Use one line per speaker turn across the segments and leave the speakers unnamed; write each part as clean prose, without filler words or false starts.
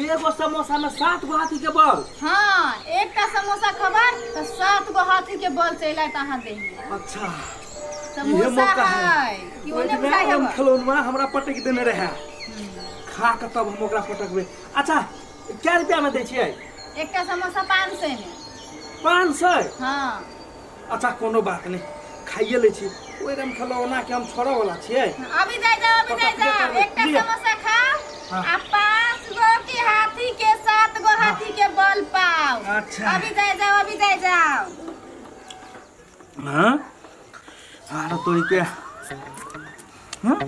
एगो समोसा में 7 गो हाथी के बल।
हाँ, एकटा समोसा खबै तऽ 7 गो हाथी के बल चलि आयत अहाँ देह में।
अच्छा, इहे
समोसा
मौका है।
है कि
ओहि
ओने
दिना
बुझाइ
हम
हेबै।
खेलौनवा हमरा पटक देने रहे, खा के तब हम ओकरा पटकबै। अच्छा, क्या रुपया में दै छियै?
एकटा समोसा 500 में।
500?
हाँ।
अच्छा, कोनो बात नहीं, खाइए लै छी। ओहि रम खेलौना के हम छोड़ऽ वाला छियै।
अभी जाय जाओ, अभी जाय
पटकबे
जाओ।
करबै।
एकटा
लिअ।
समोसा खाओ
हाँ।
आ 5 गो के हाथी के 7 गो हाथी के बल पाओ।
अच्छा।
अभी जाय जाओ, अभी जाय जाओ।
हाँ, आरो तोरी के हाँ,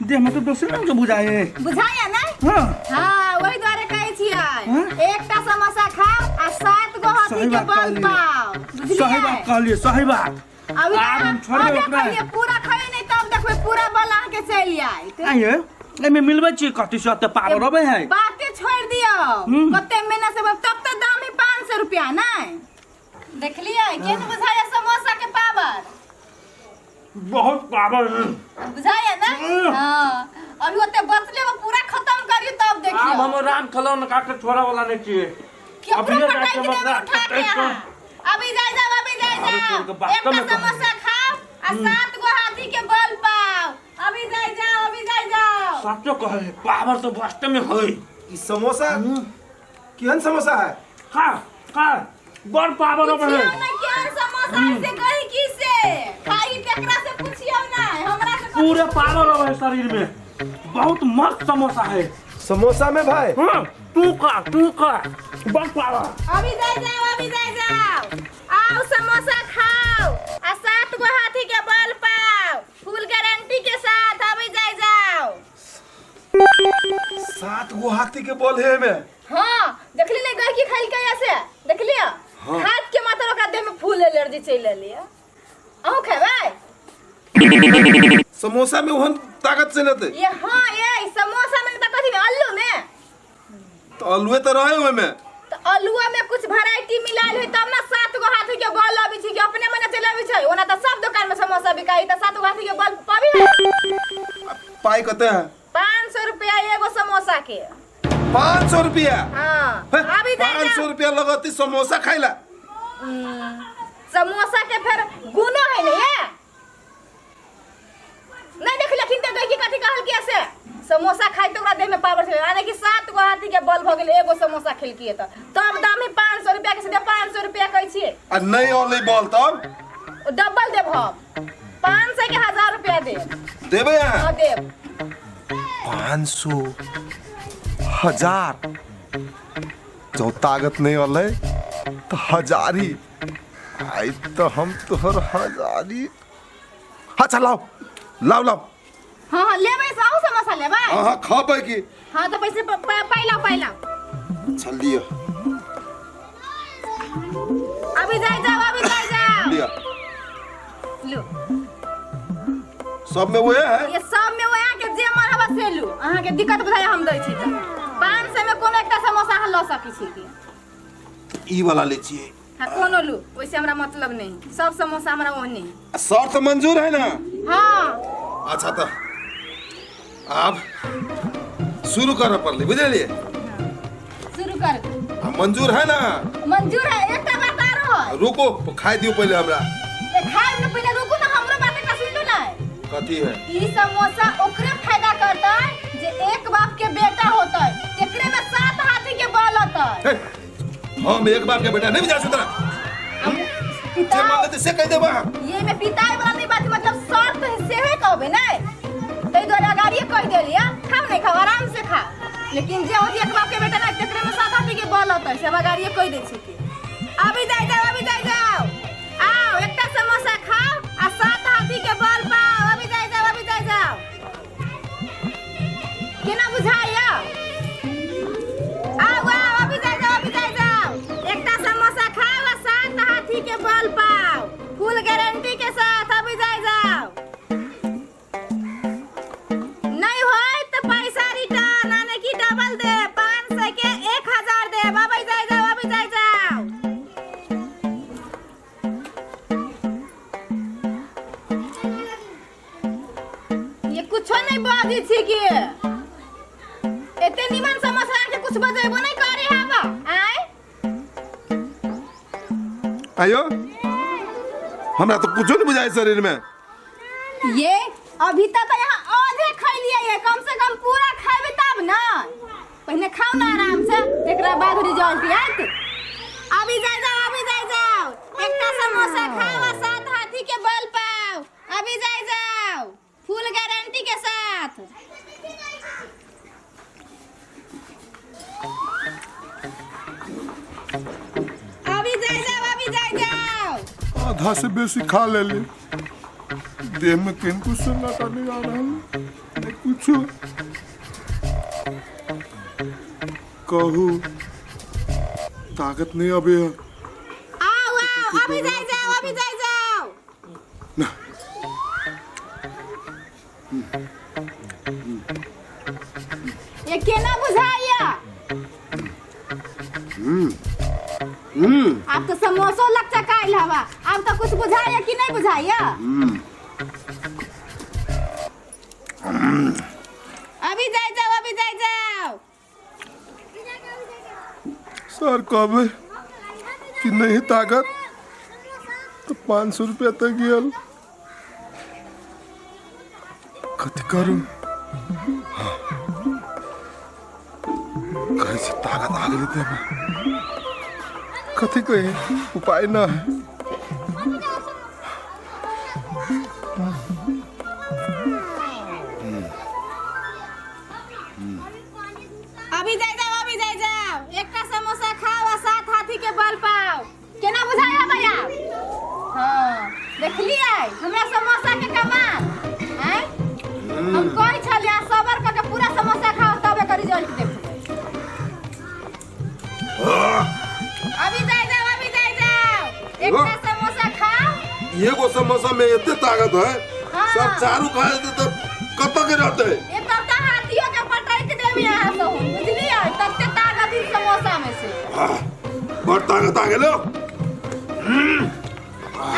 देह में तो दोसर रंग के बुझाए है।
बुझाया ना?
हाँ।
हाँ, वही द्वारे कहै छियै।
हाँ?
एकटा समोसा खाओ आ 7 गो हाथी
सही
के
बात
बल
कहलियै।
पाओ। बुझलियै?
सही बात कहलियै, सही बात।
अभी
आब हम छोड़बै
अभी
ओकरा।
खाइए, पूरा खाइए नहीं तब देखबै पूरा बल अहाँ के चलि आयत।
आइए, एहिमे मिलबै छियै कथी से एते पावर अबै है?
बाते छोड़ि दियौ।
हम्म।
कते मेहनत से तब तऽ दाम है 500 रुपया नै। देखलियै केहन बुझाइए समोसा के पावर?
बहुत पावर है।
बुझाइए ना?
हम्म।
हाँ, अभी ओते बचले वो पूरा खत्म करियो तब देखियो।
आब हम राम खिलौना काट के छोड़ा वाला नहीं छियै।
केकरो
अभिये
पटाइ
जाके
के देबै
हम ओकरा
उठा के
पटकि
अहाँ। अभी जाय जाओ, अभी जाय
अरे
जाओ।
तोर के वास्तव
एकटा
में कहै।
समोसा खाओ आ 7 गो हाथी के बल पाओ। अभी जाय जाओ, अभी जाय जाओ।
सचो कहै है, पावर तो वास्तव में है।
ई समोसा केहन समोसा है?
खा खा, बड़ पावर अबै है।
पूछियौ ना केहन समोसा है से कही की से खाई, तेकरा से पूछियौ ना, हमरा से कथी।
पूरे पावर अबै है शरीर में, बहुत मस्त समोसा है।
समोसा में भाई?
हाँ, तू खा, तू खा, बड़ पावर।
अभी जाय जाओ, अभी जाय जाओ। आओ समोसा खाओ आ 7 गो हाथी के बल पाओ, फुल गारंटी के साथ। अभी जाय जाओ।
7 गो हाथी के बल है में?
हाँ, देखली नहीं गई की खाइल के ऐसे देखलिए?
हाँ।
हाथ के मात्र ओकरा देह में फूल एलर्जी चलि एलिए। अहूँ खेबै?
समोसा में ओहन ताकत से लेते?
ये हाँ, ये समोसा में त कथी में, आलू में?
तो आलूए तो रहे ओय में।
तो आलूआ में कुछ वैरायटी मिलायल होई तब ना 7 गो हाथी के बल अबै छै कि अपने मने चलि अबै छै। ओना त सब दुकान में समोसा बिकाई त 7 गो हाथी के बल पाबी है।
पाई कते है?
500 रुपया एगो समोसा के।
500 रुपया?
हाँ।
हे,
अभी जाय
500
जाओ।
रुपया लगती समोसा खाइला?
समोसा के फिर गुनो है नहीं है? नहीं देख लखिन त गई की कथी कहल की से समोसा खाई तो ओकरा देह में पावर छै, यानी कि 7 गो हाथी के बल भ गेल एगो समोसा खेलकी त तब दाम ही 500 रुपया के सीधे 500 रुपया कहै छियै।
आ नहीं औलै बल तब?
ओ डबल देब हम, 500 के 1000 रुपया देब।
देबै अहाँ?
हाँ, देब।
500 1000 जो ताकत नहीं औलै तो हजारी आई तो हम तोहर हजारी। अच्छा लाओ लाओ लाओ।
हाँ हाँ, लेबै से आउ समोसा लेबै।
हाँ हाँ, खबै की।
हाँ तो पैसे पाइ लाओ, पाइ लाओ।
अच्छा लियो।
अभी जाय जाओ, अभी जाय जाओ।
लियो।
लो।
सब में वह है?
ये सब में वह के जे मन हवा से लू, अहाँ के दिक्कत बुझाय हम दै छी त 500 में कोनो एकटा समोसा अहाँ ल सकै छी की।
ई वाला ले छियै।
हाँ, कोनो लू, वैसे हमरा मतलब नहीं, सब समोसा हमरा ओहने है।
शर्त मंजूर है ना?
हाँ।
अच्छा तो आप शुरू करऽ पड़लै, बुझलियै?
शुरू कर।
आ मंजूर है ना?
मंजूर है। एकटा बात आरो है।
रुको, खाइ दियौ पहिले हमरा।
ए, खाइ ने पहिले, रुकू ना, हमरो बात एकटा सुन लू ना।
कथी है?
ई समोसा ओकरे फायदा करतै जे एक बाप के बेटा होतै, तेकरे में 7 हाथी के बल होतै।
हे, हम एक बाप के बेटा नहीं बुझा सुतरा।
पिता
जे मान लेते से कह देबा।
ये में पिताई वाला नहीं बात, मतलब शर्त से है कहबे नहीं, तै दुआरे अगाड़िए कह देलिए, खाओ नहीं खाओ आराम से खा, लेकिन जे होती एक बाप के बेटा नहीं तेकरे में 7 हाथी के बल होतै, से हम अगाड़िए कह दै छी कि अभी जाय जाओ, अभी जाय जाओ, आओ एकटा समोसा खाओ आ 7 हाथी के बल पाओ। अभी जाय जाओ, अभी जाय जाओ। केना बुझाइया? आओ आओ, अभी जाय जाओ, अभी जाय जाओ। एकटा समोसा खाओ आ 7 हाथी के बल पाओ, फुल गारंटी के साथ। अभी जाय जाओ, नहीं होय तो पैसा रिटर्न, यानी कि डबल दे, 500 के 1000 दे। अभी जाय जाओ, अभी जाय जाओ। ये कुछो नहीं बाजी छी के एते निमन समोसा के कुछ कुछ बजेबो नहीं करे हबा आय।
आयो हमरा तो कुछो नहीं बुझाए शरीर में।
ये अभी तक तो यहाँ आधे खैलिए ये, कम से कम पूरा खाबे तब ना। पहले खाओ ना आराम से, एकरा बाद रिजल्ट आयत। अभी जाय जाओ, अभी जाय जाओ, एकटा समोसा खाओ आ सात हाथी के बल पाओ। अभी जाय जाओ, फुल गारंटी के साथ। अभी जाय जाओ, अभी जाय जाओ।
आधा से बेसी खा ले ली, देह में किनको सन्नाटा नहीं आ रहा है, नहीं कुछ। कहू ताकत नहीं अभी है।
आओ आओ, अभी जाय जाओ, अभी जाय जाओ।
ना
ये केना बुझाइया? आप तो समोसो लग चकाइल हवा, आप तो कुछ बुझाइया कि नहीं बुझाइया? अभी जाय जाओ, अभी जाय जाओ।
सर कहबे कि नहीं ताकत तो 500 रुपया तक गेल। कथी करू? कहै छै ताकत आ गेलै देहमे, कथी कही, उपाय ना है।
अभी जाय जाओ, अभी जाय जाओ, एकटा समोसा खाओ आ सात हाथी के बल पाओ। केना बुझाया भैया? हाँ देखलियै हमरा समोसा के कमाल। आँय हम कहै छलियै सबर कऽ के पूरा समोसा खाओ तब एकर रिजल्ट देखबै। अभी जाय जाओ, अभी जाय जाओ, एकटा समोसा खाओ।
एगो समोसा में एते ताकत है,
हाँ।
सब चारू खा जेतै तऽ कतऽ के रहतै?
ये तब तऽ हाथियों के पटक देबी अहाँ सब, बुझलियै? तते ताकत ई समोसा में से।
बड़ ताकत आ गेलो।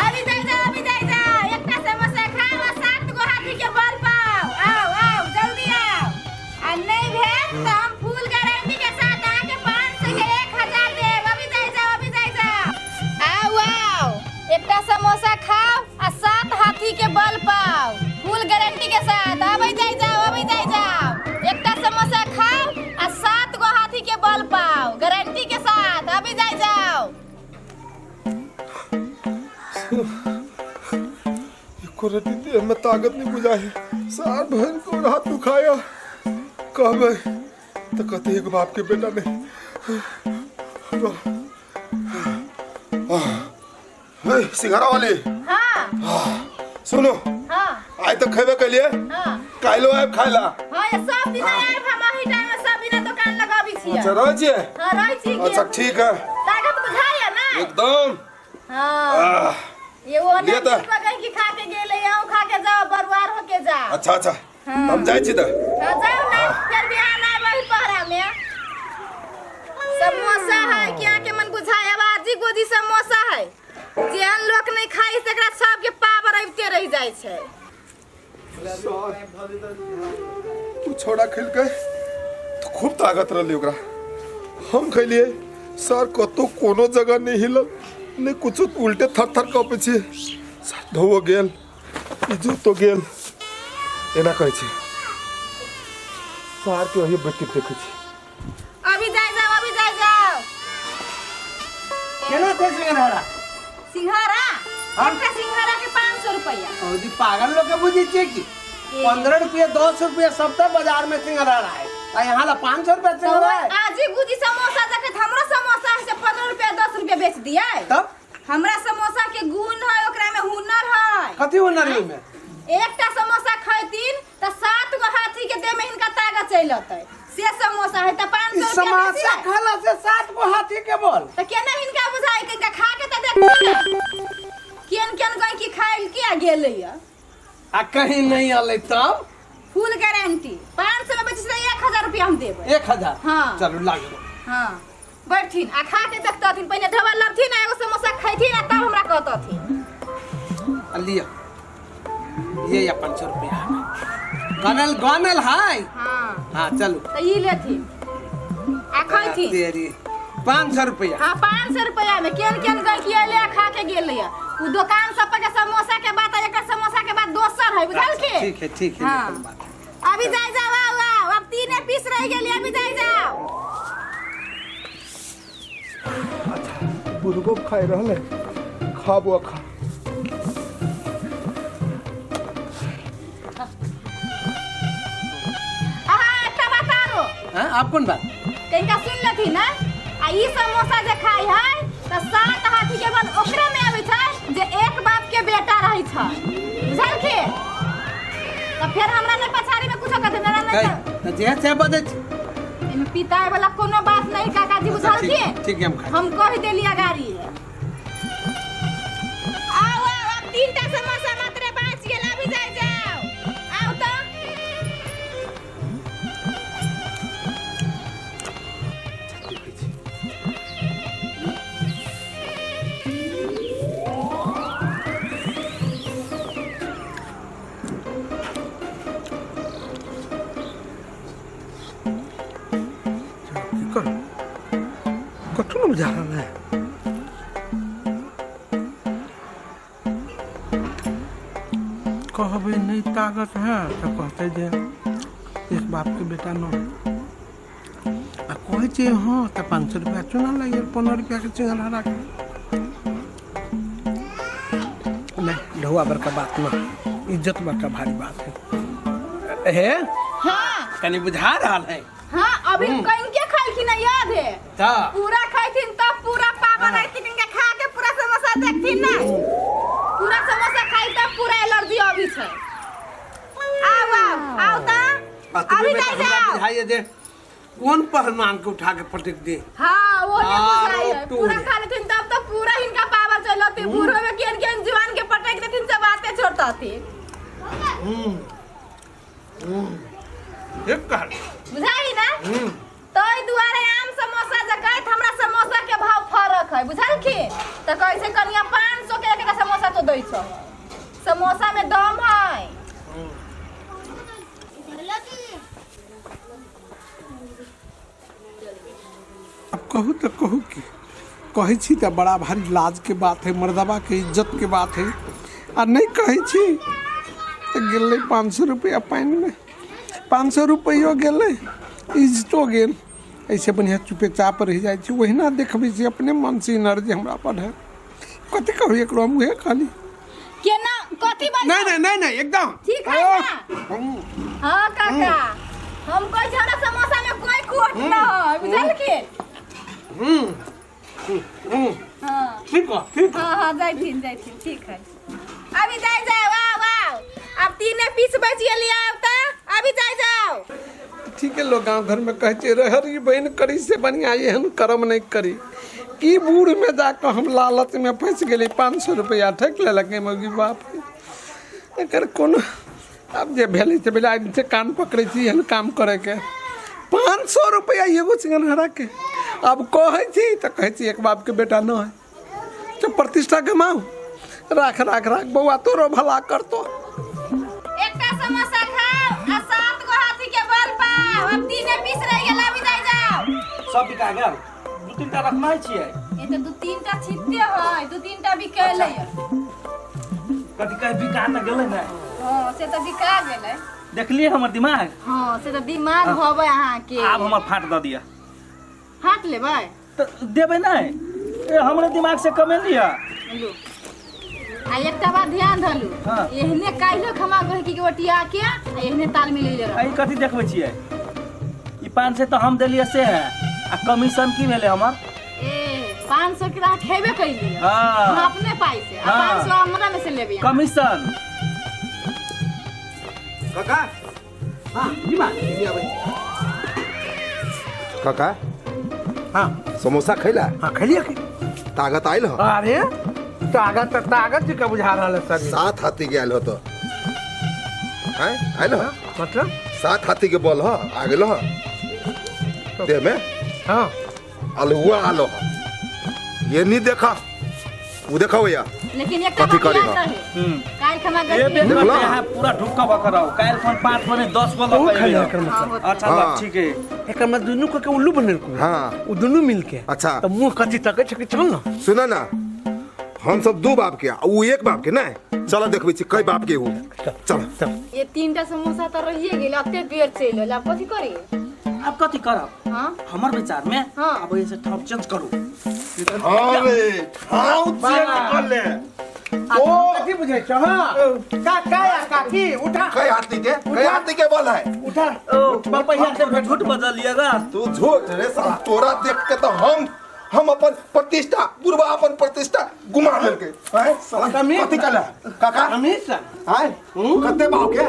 अभी जाय जाओ, अभी जाय जाओ, एकटा समोसा खाओ आ सात गो हाथी के बल पाओ। आओ आओ जल्दी आओ, आ नहीं भेल तो हम फुल गारंटी के साथ अहाँ के 500 के 1000 देब। अभी जाय जाओ, अभी जाय जाओ, आओ आओ, एकटा समोसा खाओ आ सात हाथी के बल पाओ, फुल गारंटी के साथ। अभी जाय जाओ, अभी जाय जाओ, एकटा समोसा खाओ आ सात गो हाथी के बल पाओ, गारंटी के साथ। अभी जाय जाओ।
एको रत्ती देह में ताकत नहीं बुझाए, सार भर को हाथ दुखाया। कहबै तो कहते एक बाप के बेटा नहीं। सिंघाड़ा वाली।
हाँ।
सुनो।
हाँ।
आइ तो खेबे कलिए,
हाँ।
काल्हो आबि खाय ला।
हाँ, ये सब दिन आबि हम अही टाइम में सब दिन दुकान लगाबी छियै।
अच्छा रहै छियै?
हाँ रहै छी।
अच्छा ठीक है।
ताकत बुझाइया ना?
एकदम।
हाँ। ये वो
लिअ
ना
तऽ।
गई कि खा के गेलै, अहूँ खा के जाओ, बरुआर होके जाओ।
अच्छा अच्छा।
हाँ।
हम जाइ छी तऽ।
हाँ, जाओ ना, फिर बिहान आबि वही पहरा में। समोसा है कि अहाँ के मन बुझाय, अब आजी गोजी समोसा है, जेहन लोक नहीं खाई तकरा सबके पावर अबिते रहि जाइ छै।
तू छोड़ा खेलकै तो खूब ताकत रहलै ओकरा, हम खैलिए सर कतौ कोनो जगह नहीं हिलल, नहीं कुछो, उल्टे थर थर कपै छी। सर धोओ गेल, इजोतो गेल, एना कहै छी। सार के ओही बैठ के देखै छी।
अभी जाय जाओ, अभी जाय जाओ।
केना छै सिंघाड़ा?
सिंघाड़ा?
हाँ।
एकटा सिंघाड़ा के 500 रुपया।
ओ जी पागल लोग के बुझै छियै की? 15 रुपया 10 रुपया सब तऽ बाजार में सिंघाड़ा है, आ यहाँ ला 500 रुपया सिंघाड़ा है।
आजी गुजी समोसा देखत हमरो समोसा है से 15 रुपया 10 रुपया बेच दिए।
तब
हमरा समोसा के गुण है, ओकरा में हुनर है।
कथी हुनर है ओहिमे?
एकटा समोसा खैतिन त 7 गो हाथी के देह में हिनका ताकत चलि अतै, से समोसा है त 500 रुपया
समोसा
बेसी है।
खाला से 7 गो हाथी के बोल।
त केना हिनका बुझाइ कि हिनका खा के त देखथिन ने। केन केन गई कि खाइल किया गेलै या?
आ कहीं नहीं अलै तब?
फुल गारंटी 500 में बेचै 1000 रुपया हम देबै।
1000?
हाँ।
चलू लागू।
हाँ बैठथिन आ खा के देखतथिन, पहिने ढोबा लबथिन आ एगो समोसा खैथिन आ तब हमरा कहतथिन।
आ लिअ ये या 500 रुपया गनल गनल है।
हाँ।
हाँ चलू।
त ई लेथिन। आ खैथिन।
तेरी 500 रुपया।
हाँ, 500 रुपया में केन केन गई कि अइले आ खा के गेलै। उ दुकान सब पर के समोसा के बात आ एकर समोसा के बात दोसर है, बुझल के?
ठीक है, ठीक है।
हाँ।
निकल बात है।
अभी जाय जाओ, आओ आओ, अब तीने पीस रह गेली, अभी जाय जाओ।
बुढ़बो खाइ रहल है, खा बुआ खा।
अहाँ एकटा बात आरो।
हाँ, आप कोन बात?
तनिका सुन लेथिन ने। आ ई समोसा जे खाइ है तऽ सात हाथी के बल ओकरे में आबै छै जे एक बाप के बेटा रहै छै, बुझलखिन? तऽ फेर हमरा नहि पछाड़ी में कुछो कहथिन, हमरा नहि।
तऽ जे से बजै छी।
एहिमे पिताय वाला कोनो बात नहीं काका जी, बुझलखिन?
ठीक, ठीक है, हम खाइ।
हम कहि देली अगाड़ी। आउ आउ, आब तीनटा समोसा मात्रे बाँचि गेल, अभी जाय जाउ, आउ तऽ।
की कर कथू ने बुझा रहल है। कहबै नहि ताकत है तऽ कहतै जे एक बापके बेटा न आ कहै छै। हँ, तऽ 500 रुपया चुना लागि गेल, 15 रुपयाके चिंगरा राख। नहीं, ढौआ बड़का बात न, इज्जत बड़का भारी बात है। हे।
हाँ।
कनी बुझा रहल है।
हाँ, अभी कहीं के खैलखिन है, याद है?
तऽ
पूरा खैथिन तब पूरा पावर आइथिन। इनका खा के पूरा समोसा देखथिन ना, पूरा समोसा खाई तब पूरा एलर्जी अभी छै। आउ आउ आउ तऽ।
अतबे
अभी
में
जाय
तऽ हमरा
जाउ।
बुझाइए जे कोन पहलवान के उठा के पटक दे।
हाँ, वो नहीं
आरो
बुझाई है। पूरा
टूर।
खा लेथिन तब तो पूरा इनका पावर चलती। बूढ़ो में केन केन जुआन के पटक देथिन, सब बातें छोड़तथिन।
ठीक कहल।
बुझाई ना? तै दुआरे आम समोसा जकैत हमरा समोसा के भाव फरक है, बुझलखिन? तऽ कहै छै कनिया 500 के एकटा समोसा तो दै छौ, समोसा में दम है।
अब कहू तऽ कहू की कहै छी तऽ बड़ा भारी लाज के बात है, मर्दबा के इज्जत के बात है। आ नहि कहै छी तऽ गेलै 500 रुपया पानिमे, 500 रुपैयो गेलै, इज्जतो गेल। एहिसँ बढ़िआँ चुपे चाप रहि जाइ छी। ओहिना देखबै छी अपने मनसँ एनर्जी हमरा पर है। कथी कहू एकरो, हम उहे कहली।
केना कथी बन
नहीं नहीं नहीं नहीं, एकदम
ठीक है ना? हाँ काका, हम कहै छी हमरा समोसा में कोई खोट न है, बुझलखिन? हाँ।
ठीक है, ठीक।
हाँ हाँ, जाइथिन जाइथिन, ठीक है, अभी जाय जाओ। आओ आओ, अब तीने पीस बच गेली, आब तऽ अभी जाय जाओ।
ठीक है, लोग गाँव घर में कहै छै रहरी बनि करी से बढ़िआँ एहन कर्म नहि करी। की बूढ़ में जाकऽ हम लालच में फँसि गेली, 500 रुपया ठकि लेलक मौगी बाप। एकर कोनो आब जे भेलै से भेलै। आइ से कान पकड़ै छी एहन काम करैके। 500 रुपया एगो सिंगनहरा के। आब कहै छी तऽ कहै छी एक बापके बेटा न है, तऽ प्रतिष्ठा गमाउ। राख राख राख बौआ, तोरो भला करतो।
एकटा समोसा खाओ आ सात गो हाथी के बल पाओ। अब तीने पीस रह गेल, अभी जाय जाओ।
सब बिका गेल? दू तीन टा रखना छियै।
ये तो दू तीन टा छित्ते है, दू तीन टा बिकेले।
कथी कहे, बिका तऽ गेलै ने?
हाँ, से तऽ बिका गेलै।
देखलियै हमर दिमाग?
हाँ, से तऽ दिमाग होबै अहाँके।
आब हमर फाट दऽ दिअ।
फाट लेबै?
तऽ देबै नहि? ए, हमरे दिमाग से कमेलियै।
लू, आ एकटा बात ध्यान धलू।
हाँ।
एहने काल्हि खमा गहकी के ओटिया के आ एहने ताल मिलैले रह।
आ ई कथी देखबै छियै? ई 500 तऽ हम देलियै से है, आ कमीशन की भेलै हमर?
ए, 500 के अहाँ खेबे कैलियै।
हाँ।
हम अपने पाइ से आ
हाँ।
500 हमरा में से लेबै अहाँ।
कमीशन।
काका, हाँ, की बात?
काका।
हाँ।
समोसा खैला?
हाँ, खैलिए की।
ताकत आयल हो?
अरे ताकत तऽ ताकत जी का बुझा रहल है शरीर।
सात हाथी के आयल हो तो आय आयल हो?
मतलब?
सात हाथी के बल हो, आ गेल हो देह में।
हाँ।
अलहुआ आलो हो, ये नहीं देखा, वो देखा भैया।
लेकिन एकटा
कथी
बात
करी
याद
हम?
रहे, काल्हि खमा
ए
गलती
बेर
देखला?
करते यहाँ पूरा ढुक्का बकराओ, काल्हि खन 5 बने 10 गो
बहुत
लऽ
खाली
के
एकर मतलब।
अच्छा
हाँ।
बात ठीक है।
एकर मतलब दुनू के उल्लू बनेलको।
हाँ।
उ दुनू मिल के।
अच्छा।
त मुंह कथी तकै छै कि चल ना।
सुन ना, हम सब दू बाप के आ ऊ एक बाप के नहीं। चलो देखबै छी कई बाप के हो। चल।
चल।
ये 3टा समोसा त रहिए गेल, अते बेर चलि गेल, आब कथी करी?
अब कथी करब?
हाँ।
हमर विचार में
हाँ।
अब ऐसे ठाव चेंज करू।
अरे ठाव चेंज कर ले। ओ
कथी बुझै छ? हां, का का या काकी उठा।
कई हाथी के, कई हाथी के बल है।
उठा।
ओ
बापा यहाँ से
झूठ बजलिएगा।
तू झूठ रे साला, तोरा देख के तो हम अपन प्रतिष्ठा, बुढ़वा अपन प्रतिष्ठा गुमा देलकै। हैं साला कथी कहला काका?
हमेशा
हैं कते बाव के,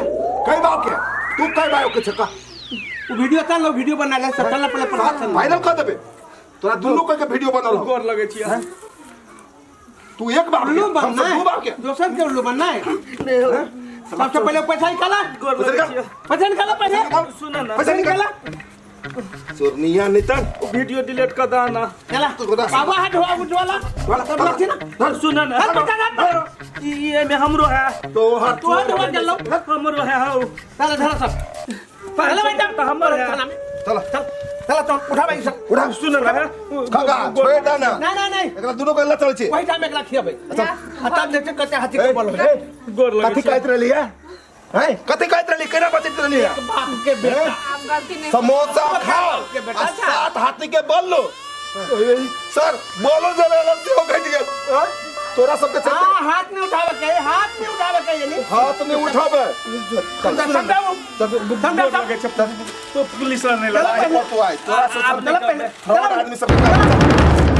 कई बाव के, तू कई बाव के छका?
उ वीडियो चल लो, वीडियो बना ले सब, चल पहले पढ़ा
वायरल कर देबे तोरा दुनू कह के वीडियो बनल हो।
गोर लगे छी।
तू एक बाप के,
उल्लू
हम सब
बनना
दू बाप के।
है, दोसर के उल्लू बनना है। सबसे पहले पैसा निकाला,
गोर लगे छी।
पैसा निकाला, पैसा
सुन ना,
पैसा निकाला चोरनिया नहीं तर
वीडियो डिलीट कर दा ना।
चला
तू बता।
बाबा हाथ धोआ उठवाला सब लक्षी ना।
सुन ना,
हाथ बचा ना।
ई ये में हमरो है।
तो हर
तू हाथ धोआ चल लो।
हमरो है how.
चला धरा सब पहले बैठा
तो हमर है।
चला
चल चला चल उठा भाई सब।
उठा।
सुन ना,
काका छोड़ दा ना।
ना ना नहीं,
एकरा दुनू के लचल छी।
वही टाइम एकरा खियाबै। आ तब देखते कते हाथी के बल है।
गोर लगे
कथी कहत रहली है? हैं कथी कहत रहली? केना बचैत रहली है?
बाप के बेटा
आब गलती नहीं।
समोसा खाओ
के बेटा।
आ 7 हाथी के बल लो। सर बोलो जरा गलती हो घट गेल। हैं? तोरा सबके चलते
हां, हाथ नहीं उठावे के, हाथ नहीं उठावे के, यानी
हाथ नहीं उठावे।
समझाओ समझाओ।
तो पुलिस नहीं लगा।
तू आए तोरा सब
आप
चला पहले।
फ्रॉड आदमी सबके।